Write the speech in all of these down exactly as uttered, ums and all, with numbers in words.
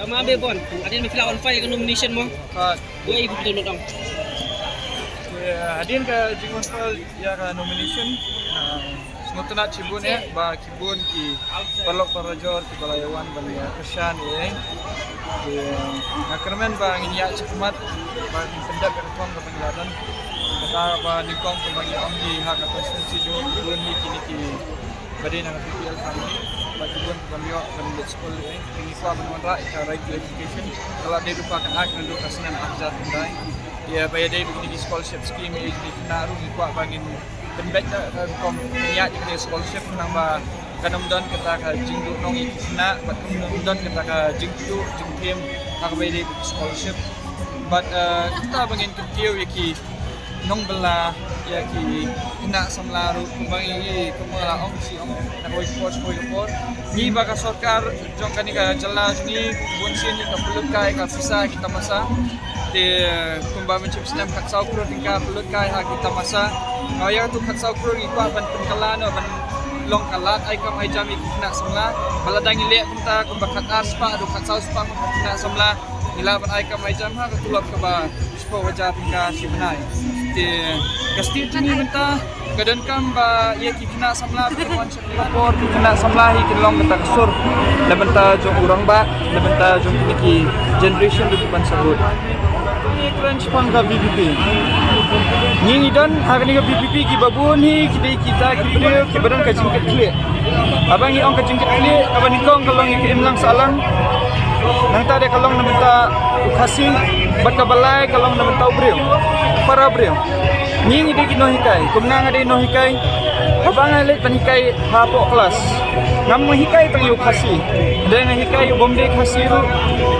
Tama be bon, hadien ba phi la wan file ka nomination mo. Kat. Wei bu tolong dong. Ya, hadien ka jingwan file ïa ka nomination. Sngewtynnat shibun eh ba ki bun ki paralok parajor ki ba la ïawan ban ïa kyrshan ïa. Nga kyrmen ba ngin ïa shikmat ba ngin pyndep ïa ka thong ka ban ïa don. Kata ba nyngkong ka ba ngi ong hi ha ka constituency jong ki bun hi kine ki ba dei na ka B P L family ba ki bun ban ïoh ban leit skul ïa. Ngi kwah ban wanrah ïa ka right to education. Ka la dei ruh ka Act naduh ka snem ar hajar khyndai. Ïa ba ïa dei ruh kine ki scholarship scheme ïa kine ki khynnah ruh ngi kwah ba ngin pynbeit da ka rukom pynïaid ïa kine ki scholarship khnang ba kan ym don kata ka jingduhnong ïa ki khynnah bad kan ym don kata ka jingduh jingthiem ha kaba ïa dei ki scholarship. Bad kata ba ngin kyntiew ïa ki nongbylla ïa ki khynnah samla ruh kumba ngi kumba la ong shi ong na kawei ka por sha kawei ka por. Ngi ba ka sorkar jong kane ka jylla jong ngi bun sien ngi ka pynlut kai ka pisa ki tamasa. Te kumba mynshim snem khatsaw klur tyngka pynlut kai ha ki tamasa. Nga ïa tu khatsaw klur ngi kwah ban pynkylla noh ban long ka lad ai kam ai jam ïa ki khynnah samla. Ba lada ngi leh kumta kumba khatar spah haduh khatsaw spah ki khynnah samla. Ngi lah ban ai kam ai jam ha ka tulop kaba shiphew hajar tyngka shi bnai. Te ka state jong ngi mynta ka donkam ba ïa ki khynnah samla ba kin wan sha ka por ki khynnah samla hi kin long kata ka sur na bynta jong u rangbah na bynta jong kine ki generation ruh ban sabut. Ngi kren shaphang ka V P P. Ngi ngi don ha kane ka V P P ki ba bun hi ki dei kita ki briew ki ba don ka jingkitkhlieh. Haba ngi ong ka jingkitkhlieh kaba nyngkong ka long ïa ka imlang sahlang. Nangta de ka long na bynta u Khasi bad kaba lai ka long na bynta u briew, para briew. Ngi ngi dei ki nonghikai, kum nga nga dei nonghikai. Haba nga leit ban hikai hapoh klas ngam hikai tang ïa u Khasi, de nga hikai ïa u bym dei Khasi ruh.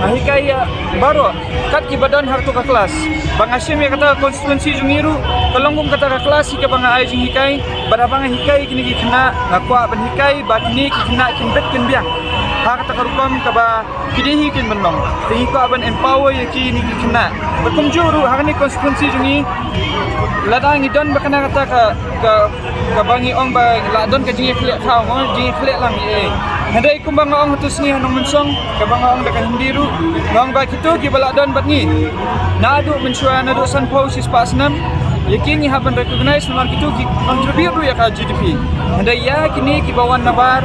Nga hikai ïa baroh kat ki ba don ha kato ka klas. Ba nga shim ïa kata ka constituency jong ngi ruh ka long kum kata ka klas hi kaba nga ai jinghikai. Bad haba nga hikai kine ki khynnah nga kwah ban hikai ba kine ki khynnah kin bit kin biang ha kata ka rukom kaba ki dei hi kin ban long. Te ngi kwah ban empower ïa kine ki khynnah. Bad kumjuh ruh ha kane constituency jong ngi lada ngi don ba kane kata ka ka kaba ngi ong ba la don ka jingïakhleh khaw mo jingïakhleh lang ïa. Hynrei kumba nga ong ha tu sngi ha Nongmynsong kaba nga ong da ka Hindi ruh nga ong ba kito kiba la don bad ngi naduh mynshuwa naduh sanphew shispah snem ïa ki ngi hap ban recognize namar kito ki contribute ruh ïa ka G D P. Hynrei ïa kine kiba wan nabar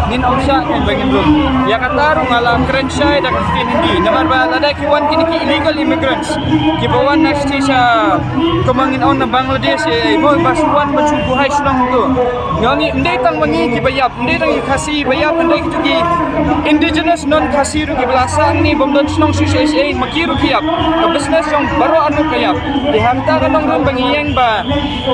ngin ym shah ngin ba ngin rung. Ïa kata ruh nga la kren shai da ka ktien Hindi namar ba lada ki wan kine ki illegal immigrants kiba wan na shisha kumba ngin ong na Bangladesh eh mo ba shu wan ban shu buhai shnong tu. Nga ong ym dei tang ma ngi kiba ïap, ym dei tang ki Khasi ba ïap, hynrei kito ki indigenous non Khasi ruh kiba la sah hangne bym don shnong shisha shisha ma ki ruh ki ïap. Ka business jong baroh arngut ka ïap. Te hangta ka nongrim ba ngi ïeng ba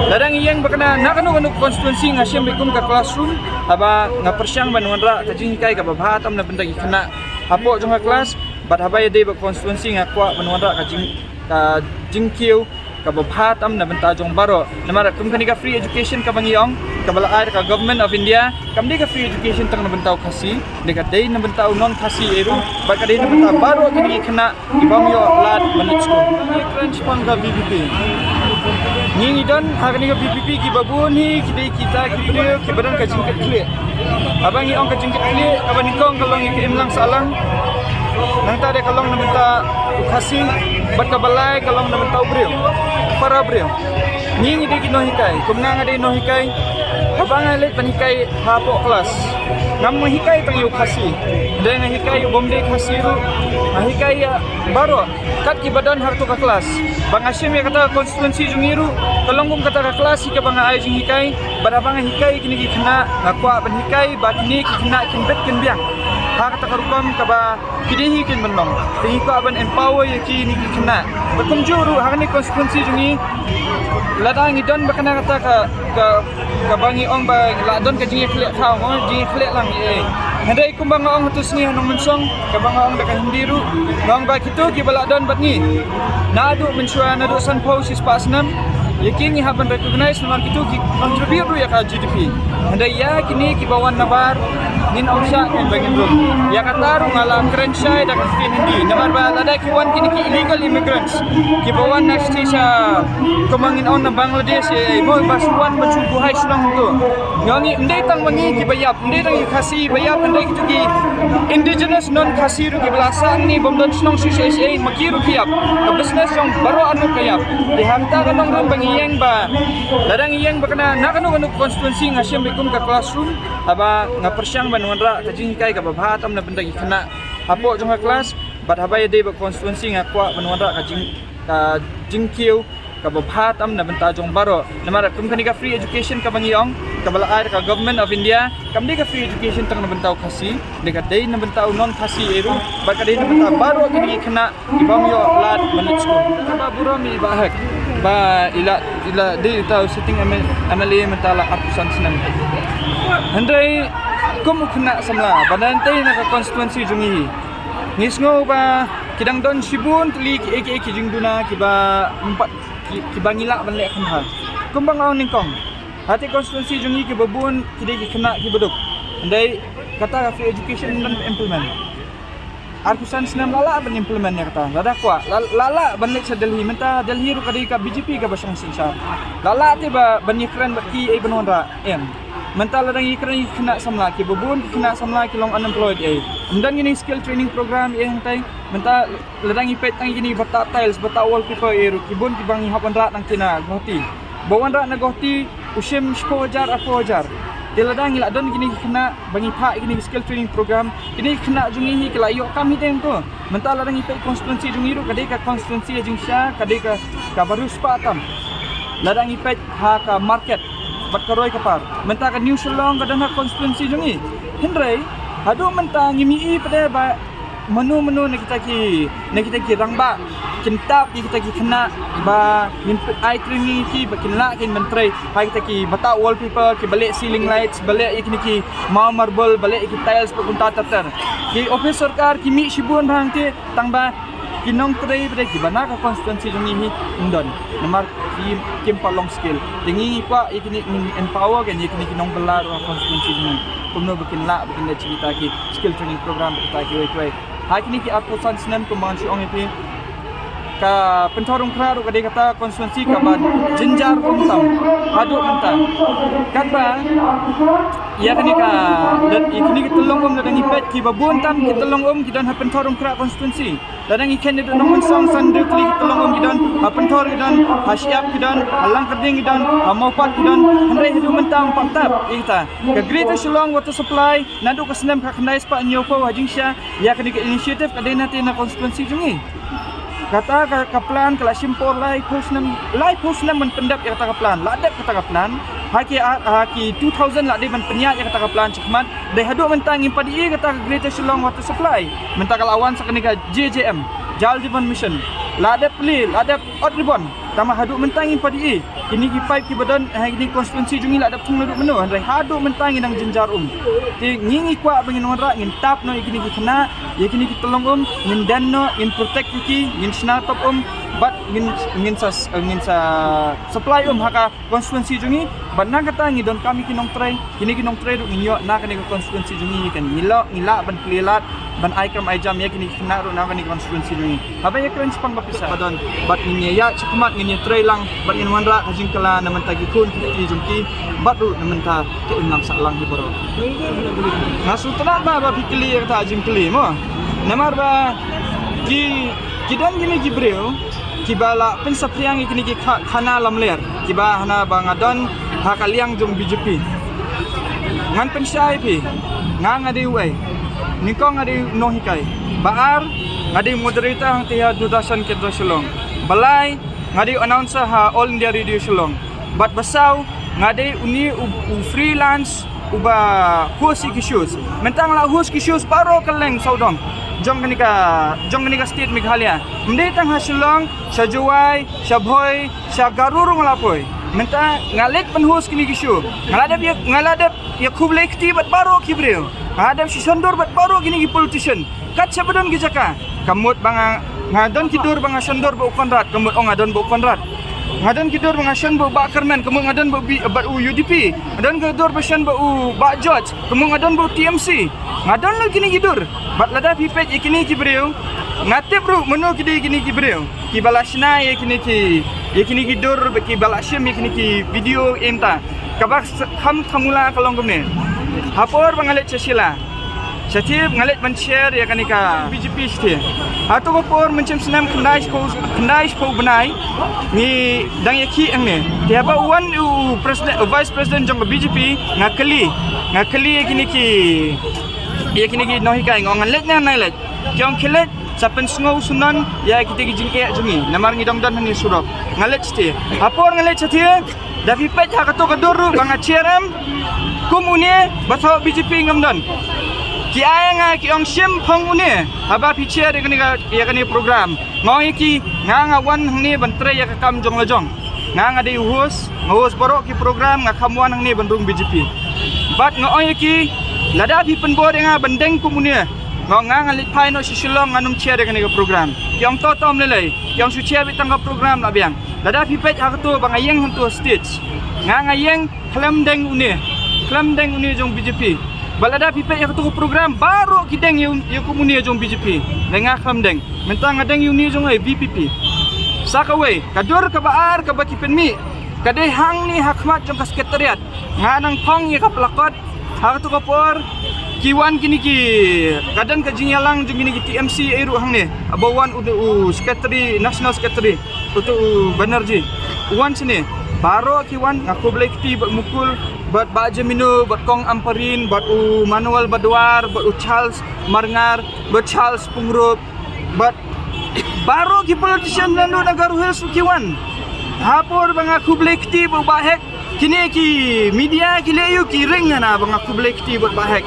lada ngi ïeng ba kane na kano kano constituency nga shim beit kum ka classroom haba nga pyrshang ban wanrah ka jinghikai kaba bha tam na bynta ki khynnah hapoh jong ka class. Bad haba ïadei bad constituency nga kwah ban wanrah ka jing ka jingkiew kaba bha tam na bynta jong baroh. Namar kum kane ka free education kaba ngi ong kaba la ai da ka Government of India kam dei ka free education tang na bynta u Khasi, dei ka dei na bynta u non Khasi eh ruh bad ka dei na bynta baroh kine ki khynnah kiba ym ïoh lad ban leit skul. Ngi kren shaphang ka V P P. Ngi ngi don ha kane ka V P P kiba bun hi ki dei kita ki briew kiba don ka jingkitkhlieh. Haba ngi ong ka jingkitkhlieh kaba nyngkong ka long ïa ka imlang sahlang. Nangta de ka long na bynta u Khasi bad kaba lai ka long na bynta u briew, para briew. Ngi ngi dei ki nonghikai, kum nga nga dei nonghikai. Haba nga leit ban hikai hapoh klas ngam hikai tang ïa u Khasi, de nga hikai ïa u bym dei Khasi ruh. Nga hikai ïa baroh kat kiba don ha kato ka klas. Ba nga shim ïa kata ka constituency jong ngi ruh ka long kum kata ka klas hi kaba nga ai jinghikai. Bad haba nga hikai kine ki khynnah nga kwah ban hikai ba kine ki khynnah kin bit kin biang ha kata ka rukom kaba ki dei hi kin ban long. Te ngi kwah ban empower ïa kine ki khynnah. Bad kumjuh ruh ha kane constituency jong ngi lada ngi don ba kane kata ka ka kaba ngi ong ba la don ka jingïakhleh khaw mo jingïakhleh lang ïa. Hynrei kumba nga ong ha tu sngi ha Nongmynsong kaba nga ong da ka Hindi ruh nga ong ba kito kiba la don bad ngi naduh mynshuwa naduh sanphew shispah snem Ïa ki ngi hap ban recognize namar kito ki contribute ruh ïa ka G D P. Hynrei ïa kine kiba wan nabar ngin ym shah ban ba ngin rung. Ïa kata ruh nga la kren shai da ka ktien Hindi namar ba lada ki wan kine ki illegal immigrants kiba wan na shisha, kumba ngin ong na Bangladesh, eh, mo ba shu wan ba shu buhai shnong to. Nga ngi ym dei tang ba ngi kiba ïap, ym dei tang ki Khasi ba ïap, hynrei kito ki indigenous non Khasi ruh kiba la sah hangne bym don shnong shisha shisha, ma ki ruh ki ïap. Ka business jong baroh arngut ka ïap. Te hangta ka nongrim ba ngi ïeng ba, lada ngi ïeng ba kane na kano kano constituency nga shim beit kum ka classroom, haba nga pyrshang ban wanrah ka jinghikai kaba bha tam na bynta ki khynnah hapoh jong ka class, bad haba ïadei bad constituency nga kwah ban wanrah ka jing, ka jingkiew kaba bha tam na bynta jong baroh. Namar kum kane ka free education kaba ngi ong, kaba la ai da ka Government of India, kam dei ka free education tang na bynta u Khasi, dei ka dei na bynta u non Khasi ruh, bad ka dei na bynta baroh kine ki khynnah kiba ym ïoh lad ban leit skul. Kaba burom ïa i Bah Hek ba i la, i la dei uta u sitting M L A mynta la arphew san snem. Hynrei kum u khynnah samla ba don tei na ka constituency jong ngi, ngi sngew ba ki dang don shibun tylli kiei kiei ki jingduna kiba ym pat ki, kiba ngi lah ban leh kham bha. Kumba nga ong nyngkong, ha te constituency jong ngi kiba bun ki dei ki khynnah kiba duk. Hynrei kata ka free education ym don implement. Arphew san snem la lah ban implement ïa kata. Lada kwah, la, la lah ban leit sha Delhi. Mynta Delhi ruh ka dei ka B J P kaba shong synshar. La lah te ba ban ïakren bad ki ei ban wanrah. Em. Mynta la dang ïakren ïa ki khynnah samla, kiba bun ki khynnah samla ki long unemployed ei. Ym don kine skill training program ei hangtai. Mynta la dang ïa peit tang kine ba tah tiles, ba tah wallpaper ei ruh, ki bun kiba ngi hap wanrah nangta na Guwahati. Ba wanrah na Guwahati u shim shiphew hajar, arphew hajar. Te lada ngi la don kine ki khynnah ba ngi phah kine ki skill training program, kine ki khynnah jong ngi hi ki la ïoh kam hi teng to. Mynta la dang ïa peit constituency jong ngi ruh ka dei ka constituency ha jingshisha, ka dei ka, ka baroh spah tam. La dang ïa peit ha ka market bad ka roi ka par. Mynta ka New Shillong ka don ha constituency jong ngi. Hynrei haduh mynta ngim i pat ba mano mano na kita ki, na kita ki rangbah kin tap ïa kita ki khynnah ba ngin ai training ïa ki ba kin lah kin ban trei ha kita ki ba tah wallpaper, kiba leh ceiling lights, ba leh ïa kine ki maw marble, ba leh ïa ki tiles ba kumta ter ter. Ki office sorkar ki mih shibun ba hangte tang ba ki nongtrei ba dei kiba na ka constituency jong ngi hi ym don. Namar ki, kim pat long skill. Te ngi ngi kwah ïa kine ngin empower kan ïa kine ki nongbylla ruh ha constituency jong ngi. Kumno ba kin lah ba kin leh kita ki skill training program ba kita kiwei kiwei. Ha kine ki arphew san snem kumba ngan shu ong ïa phi, ka Pynthorumkhrah ruh ka dei kata constituency kaba jynjar um tam haduh mynta. Katba ïa kane ka, ïa kine ki tyllong um, la dang ïa peit kiba bun tam ki tyllong um ki don ha Pynthorumkhrah constituency. La dang ïa khein naduh Nongmynsong, san hynriew tylli ki tyllong um ki don, ha Pynthor ki don, ha Shyiap ki don, ha Langkyrding ki don, ha Mawpat ki don, hynrei haduh mynta ym pat tap ïa kita. Ka Greater Shillong Water Supply naduh ka snem khatkhyndai spah hynñiewphew ha jingshisha, ïa kane ka initiative ka dei na te na constituency jong ngi. Kata ka, ka plan ka la shim por laiphew snem, laiphew snem ban pyndep ïa kata ka plan. La dep kata ka plan. Ha ki, ha, ha ki two thousand la dei ban pynïaid ïa kata ka plan shakhmat. Dei haduh mynta ngim pat ïohi kata ka Greater Shillong Water Supply. Mynta ka la wan sa kane ka J J M, Jal Jeevan Mission. La dep plie, la dep ot ribbon. Tangba haduh mynta ngim pat ïohi. Kine ki pipe kiba don ha kine ki constituency jong ngi la dep thung naduh mynno, hynrei haduh mynta ngi dang jynjar um. Te ngi ngi kwah ba ngin wanrah, ngin tap noh ïa kine ki khynnah, ïa kine ki tyllong um, ngin den noh, ngin protect ïa ki, ngin shna top um, bad ngin, ngin sa, ngin sa supply um ha ka constituency jong ngi, bad na kata ngi donkam ïa ki nongtrei, kine ki nongtrei ruh ngin ïoh na kane ka constituency jong ngi, kan ngi lah, ngi lah ban plie lad, ban ai kam ai jam ïa kine ki khynnah ruh na kane ka constituency jong ngi. Haba ïakren shaphang ka pisa ba don, bad ngin ïa ïaid shakhmat, ngin ïatrei lang, bad ngin wanrah ka jingkylla na mynta ki khun ki kti jong ki, bad ruh na mynta ka imlang sahlang hi baroh. Nga sngewtynnat ba, ba phi kylli ïa kata ka jingkylli mo. Namar ba ki, ki don kine ki briew kiba la pynsaphriang ïa kine ki kha-, khana lamler kiba hana ba nga don ha ka liang jong B J P. Ngan pynshai ïa phi, nga nga dei uei? Nyngkong nga dei u nonghikai. Ba ar, nga dei moderator hangtei ha Doordarshan Kendra Shillong. Ba lai, nga dei u announcer ha All India Radio Shillong. Bad ba saw, nga dei une u, u freelance uba host ïa ki shows. Mynta nga la host ki shows baroh kylleng sawdong jong kane ka, jong kane ka state Meghalaya. Ym dei tang ha Shillong, sha Jowai, sha Bhoi, sha Garo ruh nga la poi. Mynta nga leit ban host kine ki show. Nga la dep ïa, nga la dep ïakhublei kti bad baroh ki briew. Nga la dep shu shondur bad baroh kine ki politician. Kat shaba don ki jaka, ka mut ba nga, nga don ki dur ba nga shondur bad u Conrad, ka mut ong nga don bad u Conrad. Nga don ki dur ba nga shon bad u Bah Kyrmen, kumno nga don bad u B-, bad u U D P. Nga don ki dur ba shon bad u Bah George, kumno nga don bad u T M C. Nga don lut kine ki dur. Bad lada phi peit ïa kine ki briew, nga tip ruh mano ki dei kine ki briew kiba la shna ïa kine ki, ïa kine ki dur, bad kiba la shim ïa kine ki video ïa kata. Kaba s-, kham tangula ka long kumne. Ha por ba nga leit sha Shillong, shatei nga leit ban chair ïa kane ka B J P shatei. Hato ka por mynshem snem khyndai shiphew, khyndai shiphew bnai, ngi dang ïa ki hangne. Te haba wan u president, u vice president jong ka B J P, nga kylli, nga kylli ïa kine ki, ïa kine ki nonghikai, nga ong ngan leit ne ngan ym leit. Ki ong khie leit, sa pynsngew sngewsih ïa kita ki jingeh jong ngi. Namar ngi dang don hangne surok. Nga leit shatei. Ha por nga leit shatei, da phi peit ha kato ka dur ruh ba nga chair em, kum une ba thoh B J P ngam don. Ki ai nga ki ong shim phong une, haba phi chair ïa kane ka, ïa kane program. Nga ong ïa ki, nga nga wan hangne ban trei ïa ka kam jong la jong. Nga nga dei u host, nga host baroh ki program, nga kham wan hangne ban rung B J P. Bad nga ong ïa ki, lada phi pynbor ïa nga ban deng kum une, nga ong nga nga leit phai noh sha Shillong, ngan ym chair ïa kane ka program. Ki ong to to ym lei lei, ki ong shu chair beit tang ka program la biang. Lada phi peit ha kato ba nga ïeng hangto stage, nga nga ïeng khlem deng une, khlem deng une jong B J P. Bad lada phi peit ha kato ka program baroh ki deng ïa, ïa kum une jong B J P. Nga nga khlem deng. Mynta nga deng ïa une jong ka V P P. Sa kawei, ka dur kaba ar kaba ki pynmih, ka dei hangne ha khmat jong ka secretariat. Nga nang phong ïa ka placard. Ha kato ka por ki wan kine ki, ka don ka jingïalang jong kine ki T M C ei ruh hangne. Haba wan u, u secretary, national secretary, uto u Banerjee, u wan shane. Baroh ki wan, nga khublei kti bad Mukul, bad Bah Jamino, bad Kong Ampareen, bad u Manuel Badwar, bad u Charles Marngar, bad Charles Pyngrope, bad baroh ki politician naduh na Garo Hills ruh ki wan. Ha por ba nga khublei kti bad u Bah Hek, kine ki media ki leh ïa u ki ring hana ba nga khublei kti bad u Bah Hek.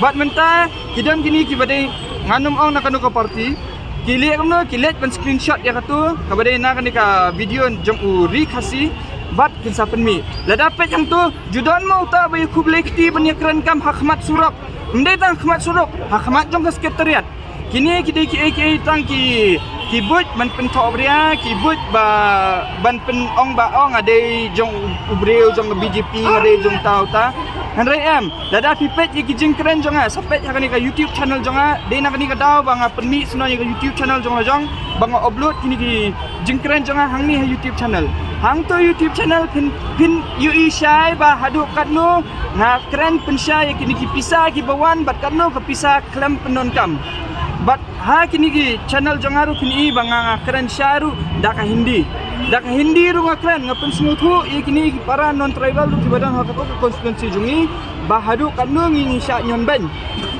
Bad mynta ki don kine kiba dei, ngan ym ong na kano ka party, ki leh kumno, ki leit ban screenshot ïa kato kaba dei na kane ka video jong u Ri Khasi. Bad kin sa pynmih. Lada peit hangto, ju don mo uta ba ïa khublei kti ban ïakren kam ha khmat surok. Ym dei tang ha khmat surok, ha khmat jong ka secretariat. Kine ki dei kiei kiei tang ki, ki buit ban pynthohbria, ki buit ba ban pynong ba ong nga dei jong u briew jong ka B J P, nga dei jong uta uta. Hynrei em, lada phi peit ïa ki jingkren jong nga, sa peit ha kane ka YouTube channel jong nga, dei na kane ka daw ba nga pynmih snoh ïa ka YouTube channel jong la jong, ba nga upload kine ki jingkren jong nga hangne ha YouTube channel. Hangto YouTube channel phin, phin ïohi shai ba haduh katno nga kren pynshai ïa kine ki pisa kiba wan bad katno ka pisa khlem pyndonkam. Bad ha kine ki channel jong nga ruh phin i ba nga, nga kren shai ruh da ka Hindi. Da ka Hindi ruh nga kren, nga pynsngewthuh ïa kine ki para non tribal ruh kiba don ha kato ka constituency jong ngi, ba haduh katno ngi, ngi shah ñion beiñ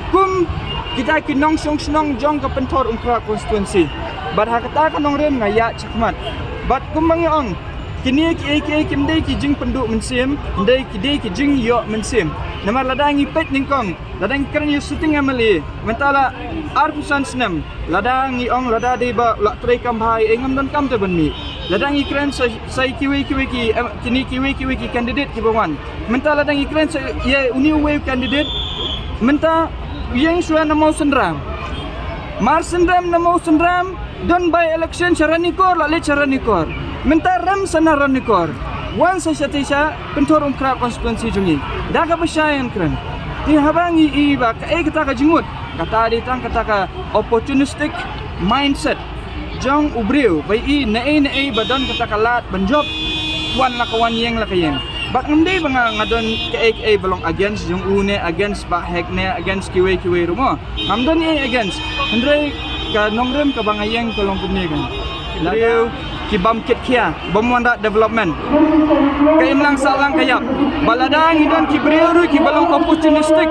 kum kita ki nongshong shnong jong ka Pynthorumkhrah constituency. Bad ha kata ka nongrim nga ïaid shakhmat. Bad kumba ngi ong, kine kiei kiei kim dei ki jingpynduh mynsiem, hynrei ki dei ki jingïoh mynsiem. Namar lada ngi peit nyngkong, lada ngi kren ïa u sitting M L A, mynta la arphew san snem, lada ngi ong lada dei ba u la trei kam bha, eh, ngam donkam te ban mih. Lada ngi kren sa, sa ïa kiwei kiwei ki, em, kine kiwei kiwei ki candidate kiba wan. Mynta lada ngi kren sa ïa uni uwei u candidate, mynta u ïeng shuwa na Mawsynram. Marsynram na Mawsynram, don by election sha Ranikor, la leit sha Ranikor. Mynta rem sa na Ranikor, wan sa shatei sha Pynthorumkhrah constituency jong ngi. Da kaba shai ngan kren. Te haba ngi i ba kaei kata ka jingmut, kata dei tang kata ka opportunistic mindset jong u briew, ba i naei naei ba don kata ka lad ban jop, wan la ka wan, ïeng la ka ïeng. Bad ngam dei ba nga, nga don kaei kaei ba long against jong u ne against Bah Hek ne against kiwei kiwei ruh mo. Ngam don ei against. Hynrei ka nongrim kaba nga ïeng ka long kumne kan. Briew ki bym kit khia, bym wanrah development. Ka imlang sahlang ka ïap. Bad lada ngi don ki briew ruh kiba long opportunistic,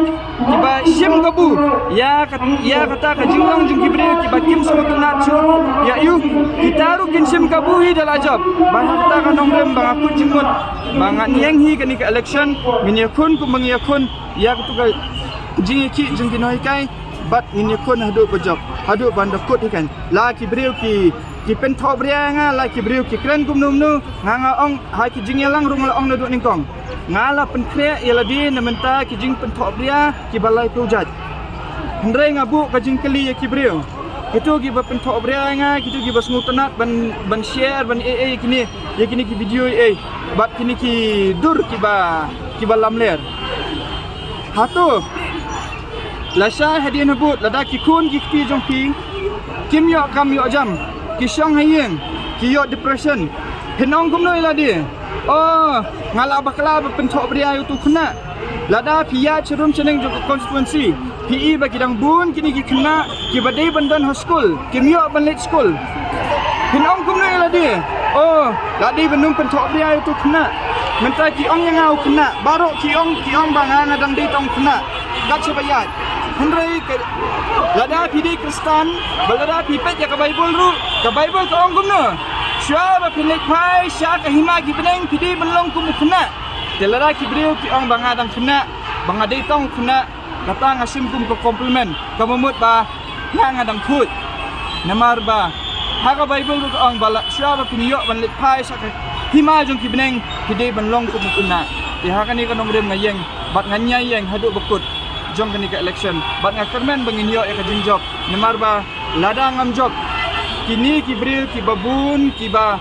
kiba shim kabu ïa ka, ïa kata ka jinglong jong ki briew kiba kim sngewtynnat shuh ïa u, kita ruh kin shim kabu hi da la jop. Bad ha kata ka nongrim ba nga kut jingmut ba ngan ïeng hi kane ka election, ngin ïakhun kumba ngi ïakhun ïa katu ka jingïakhih jong ki nonghikai. Bad ngin ïakhun haduh ba jop, haduh ban da kut hi kan. La ki briew ki, ki pynthohbria ïa nga, la ki briew ki kren kumno kumno, nga nga ong ha ki jingïalang ruh nga la ong naduh nyngkong. Nga la pynkhreh ïa lade na mynta ki jingpynthohbria kiba laiphew jait. Hynrei nga buh ka jingkylli ïa ki briew. Kito kiba pynthoh bria ïa nga, kito kiba sngewtynnat ban, ban share, ban ei ei kine, ïa kine ki video ei, bad kine ki dur kiba, kiba lamler. Hato, lashai hadien habud, lada ki khun ki kti jong phi kim ïoh kam ïoh jam, ki shong ha ïing, ki ïoh depression, phin ong kumno ïa lade? Oh, nga la bakla ba pynthoh bria ïa uto u khynnah. Lada phi ïaid sharum shaneng jong ka constituency, phi i ba ki dang bun kine ki khynnah kiba dei ban don ha skul, kim ïoh ban leit skul. Phin ong kumno ïa lade? Oh, la dei ban ym pynthoh bria ïa uto u khynnah. Mynta ki ong ïa nga u khynnah, baroh ki ong, ki ong ba nga, nga dang dei tang u khynnah. Kat shaba ïaid. Hynrei ka, lada phi dei Khristan, ba lada phi peit ïa ka Baibl ruh, ka Baibl ka ong kumno? Shuwa ba phin leit phai sha ka hima ki bneng, phi dei ban long kum u khynnah. Te lada ki briew ki ong ba nga dang khynnah, ba nga dei tang u khynnah, kata nga shim kum ka compliment, kaba mut ba nga, nga dang khuid. Namar ba ha ka Baibl ruh ka ong ba la, shuwa ba phin ïoh ban leit phai sha ka hima jong ki bneng, phi dei ban long kum u khynnah. Te ha kane ka nongrim nga ïeng, bad nga ñiaïeng haduh ba kut jong kane ka election, bad nga kyrmen ba ngin ïoh ïa ka jingjop. Namar ba lada ngam jop, kine ki briew kiba bun, kiba,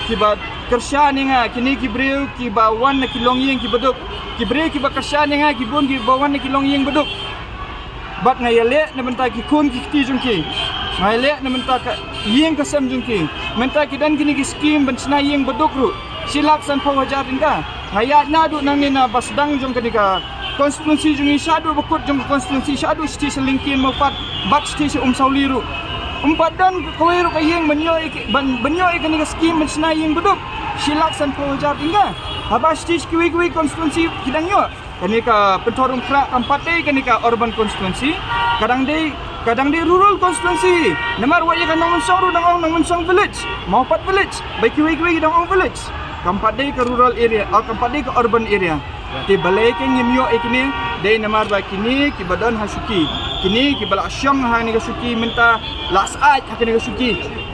kiba kyrshan ïa nga, kine ki briew kiba wan na ki longïing kiba duk, ki briew kiba kyrshan ïa nga, ki bun kiba wan na ki longïing ba duk. Bad nga ïaleh na bynta ki khun ki kti jong ki. Nga ïaleh na bynta ka ïing ka sem jong ki. Mynta ki don kine ki skim ban shna ïing ba duk ruh, shi lak sanphew hajar tyngka. Nga ïaid naduh nangne na ba sdang jong kane ka constituency jong ngi, shaduh ba kut jong ka constituency, shaduh shatei sha Lyngkien Mawpat, bad shatei sha Umsawli ruh. Ym pat don kawei ruh ka ïing ban ïoh ïa ki, ban, ban ïoh ïa kane ka skim ban shna ïing ba duk. Shi lak sanphew hajar tyngka. Haba shatei sha kiwei kiwei constituency ki dang ïoh. Kane ka Pynthorumkhrah kam pat dei kane ka urban constituency. Ka dang dei, ka dang dei rural constituency. Namar wat ïa ka Nongmynsong ruh dang ong Nongmynsong village, Mawpat village, ba kiwei kiwei ki dang ong village. Kam pat dei ka rural area, ah, kam pat dei ka urban area. Te balei ke ngim ïoh ïa kine? Dei namar ba kine kiba don ha shuki, kine kiba la shong ha kane ka shuki mynta, la syaid ha kane ka shuki,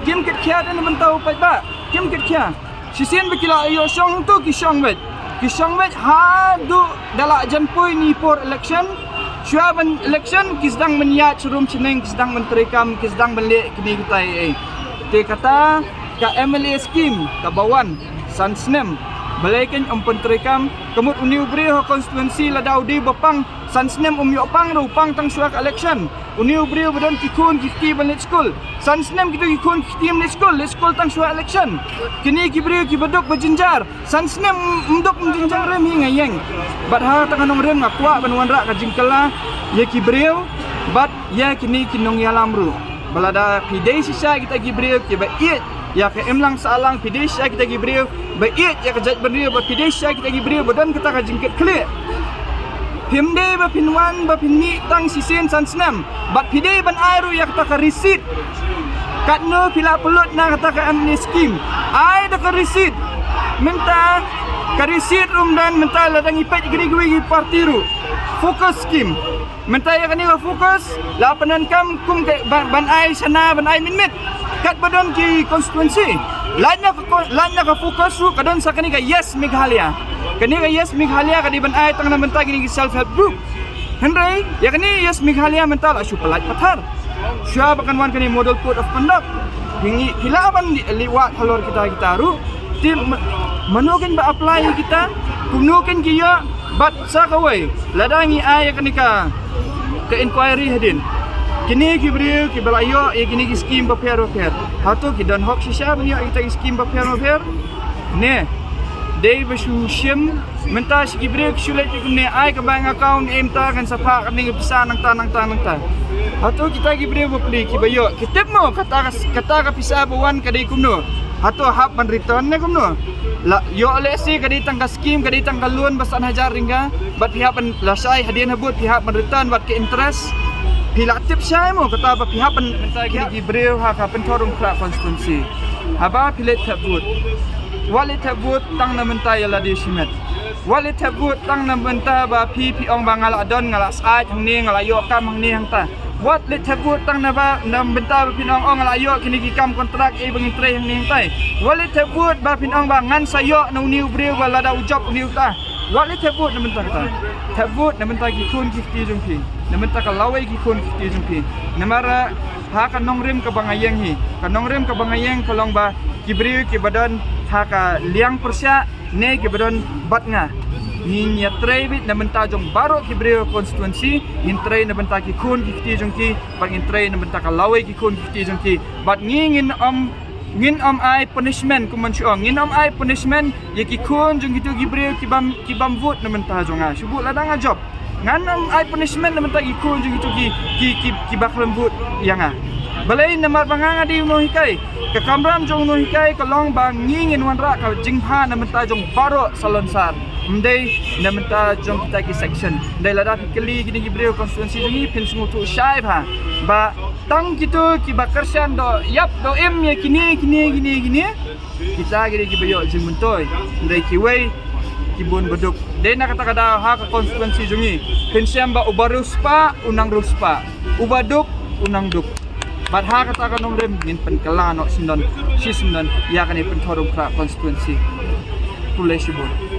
kim kit khia da na bynta u paidbah. Kim kit khia. Shisien ba ki la ïoh shong to ki shong beit. Ki shong beit haduh da la jan poi ni por election. Shuwa ban election ki sdang ban ïaid sharum shaneng, ki sdang ban treikam, ki sdang ban leh kine kita ei ei. Te kata ka M L A scheme kaba wan san snem, balei kein ym pyntreikam? Ka mut une u briew ha constituency lada u dei ba pang, san snem um ïoh pang ruh, pang tang shuwa ka election. Une u briew ba don ki khun ki kti ban leit skul, san snem kito ki khun ki kti ban leit skul, leit skul tang shuwa election. Kine ki briew kiba duk ba jynjar, san snem ym duk ym jynjar. Rim hi nga ïeng. Bad ha kata ka nongrim nga kwah ban wanrah ka jingkylla ïa ki briew bad ïa kine ki nongïalam ruh, ba lada phi dei shisha kita ki briew kiba ïeit ïa ka imlang sahlang, phi dei shisha kita ki briew ba ïeit ïa ka jaitbynriew, bad phi dei shisha kita ki briew ba don kata ka jingkitkhlieh, phim dei ba phin wan ba phin mih tang shisien san snem, bad phi dei ban ai ruh ïa kata ka receipt. Katno phi la pynlut na kata ka M L A scheme, ai da ka receipt. Mynta ka receipt ruh ym don, mynta lada ngi peit kiwei kiwei ki party ruh. Focus scheme. Mynta ïa kane ka focus la pyndonkam kum ka ban, ban ai shana, ban ai mynmiet. Katba don ki constituency, lait na ka con-, lait na ka focus ruh ka don sa kane ka Yes Meghalaya. Kane ka Yes Meghalaya ka dei ban ai tang na bynta kine ki self help group. Hynrei ïa kane Yes Meghalaya mynta la shu pyllait pathar. Shuwa ba kan wan kane model code of conduct, phi ngi, phi lah ban leh, leh wad halor kita kita ruh. Te ma-, mano kein ba apply ïa kita, kumno kein ki ïoh? Bad sa kawei, lada ngi ai ïa kane ka, ka inquiry hadien, kine ki briew kiba la ïoh ïa kine ki scheme bapher bapher, hato ki don hok shisha ban ïoh ïa kita ki scheme bapher bapher? Ne dei ba shu shim mynta sha ki briew, ki shu leit kumne, ai ka bank account, em, ta kan sa phah kane ka pisa nangta nangta nangta. Hato kita ki briew bapli kiba ïoh ki tip mo kata ka, kata ka pisa ba wan ka dei kumno? Hato hap ban return ne kumno? La ïoh lehse ka dei tang ka scheme, ka dei tang ka loan ba san hajar tyngka, bad phi hap ban, lashai hadien habud phi hap ban return bad ka interest. Phi la tip shai mo kata ba phi hap ban, mynta kine ki briew ha ka Pynthorumkhrah constituency, haba phi leit thep vote, wat leit thep vote tang na bynta ïa lade shimet. Wat leit thep vote tang na bynta ba phi, phi ong ba nga la don, nga la syaid hangne, nga la ïoh kam hangne hangta. Wat leit thep vote tang na ba, na bynta ba phin ong, ong nga la ïoh kine ki kam kontrak, eh, ba ngin trei hangne hangtai. Wat leit thep vote ba phin ong ba ngan sa ïoh na une u briew ba lada u jop une uta. Wat leh thep vote na bynta kata. Thep vote na bynta ki khun ki kti jong phi. Na bynta ka lawei ki khun ki kti jong phi. Namar, eh, ha ka nongrim kaba nga ïeng hi. Ka nongrim kaba nga ïeng ka long ba ki briew kiba don ha ka liang pyrshah ne kiba don bad nga. Ngin ïatrei beit na bynta jong baroh ki briew constituency, ngin trei na bynta ki khun ki kti jong ki, bad ngin trei na bynta ka lawei ki khun ki kti jong ki. Bad ngi ngin ym, ngin ym ai punishment, kum ban shu ong, ngin ym ai punishment ïa ki khun jong kito ki briew ki bym, ki bym vote na bynta jong nga. Shu bud lada nga jop. Ngan ym ai punishment na bynta ki khun jong kito ki, ki, ki, kiba khlem vote ïa nga. Balei? Namar ba nga nga dei u nonghikai. Ka kamram jong u nonghikai ka long ba ngi ngin wanrah ka jingbha na bynta jong baroh salonsar. Ym dei na bynta jong kita ki section. Ym dei, lada phi kylli kine ki briew constituency jong ngi, phin sngewthuh shai bha ba tang kito kiba kyrshan doh ïap doh im ïa kine, kine, kine, kine, kita ki dei kiba ïoh jingmyntoi. Ym dei, kiwei ki bun ba duk. Dei na kata ka daw ha ka constituency jong ngi, phin shem ba uba riewspah u nang riewspah, uba duk u nang duk. Bad ha kata ka nongrim ngin pynkylla noh syndon shi syndon ïa kane Pynthorumkhrah constituency. Khublei shibun.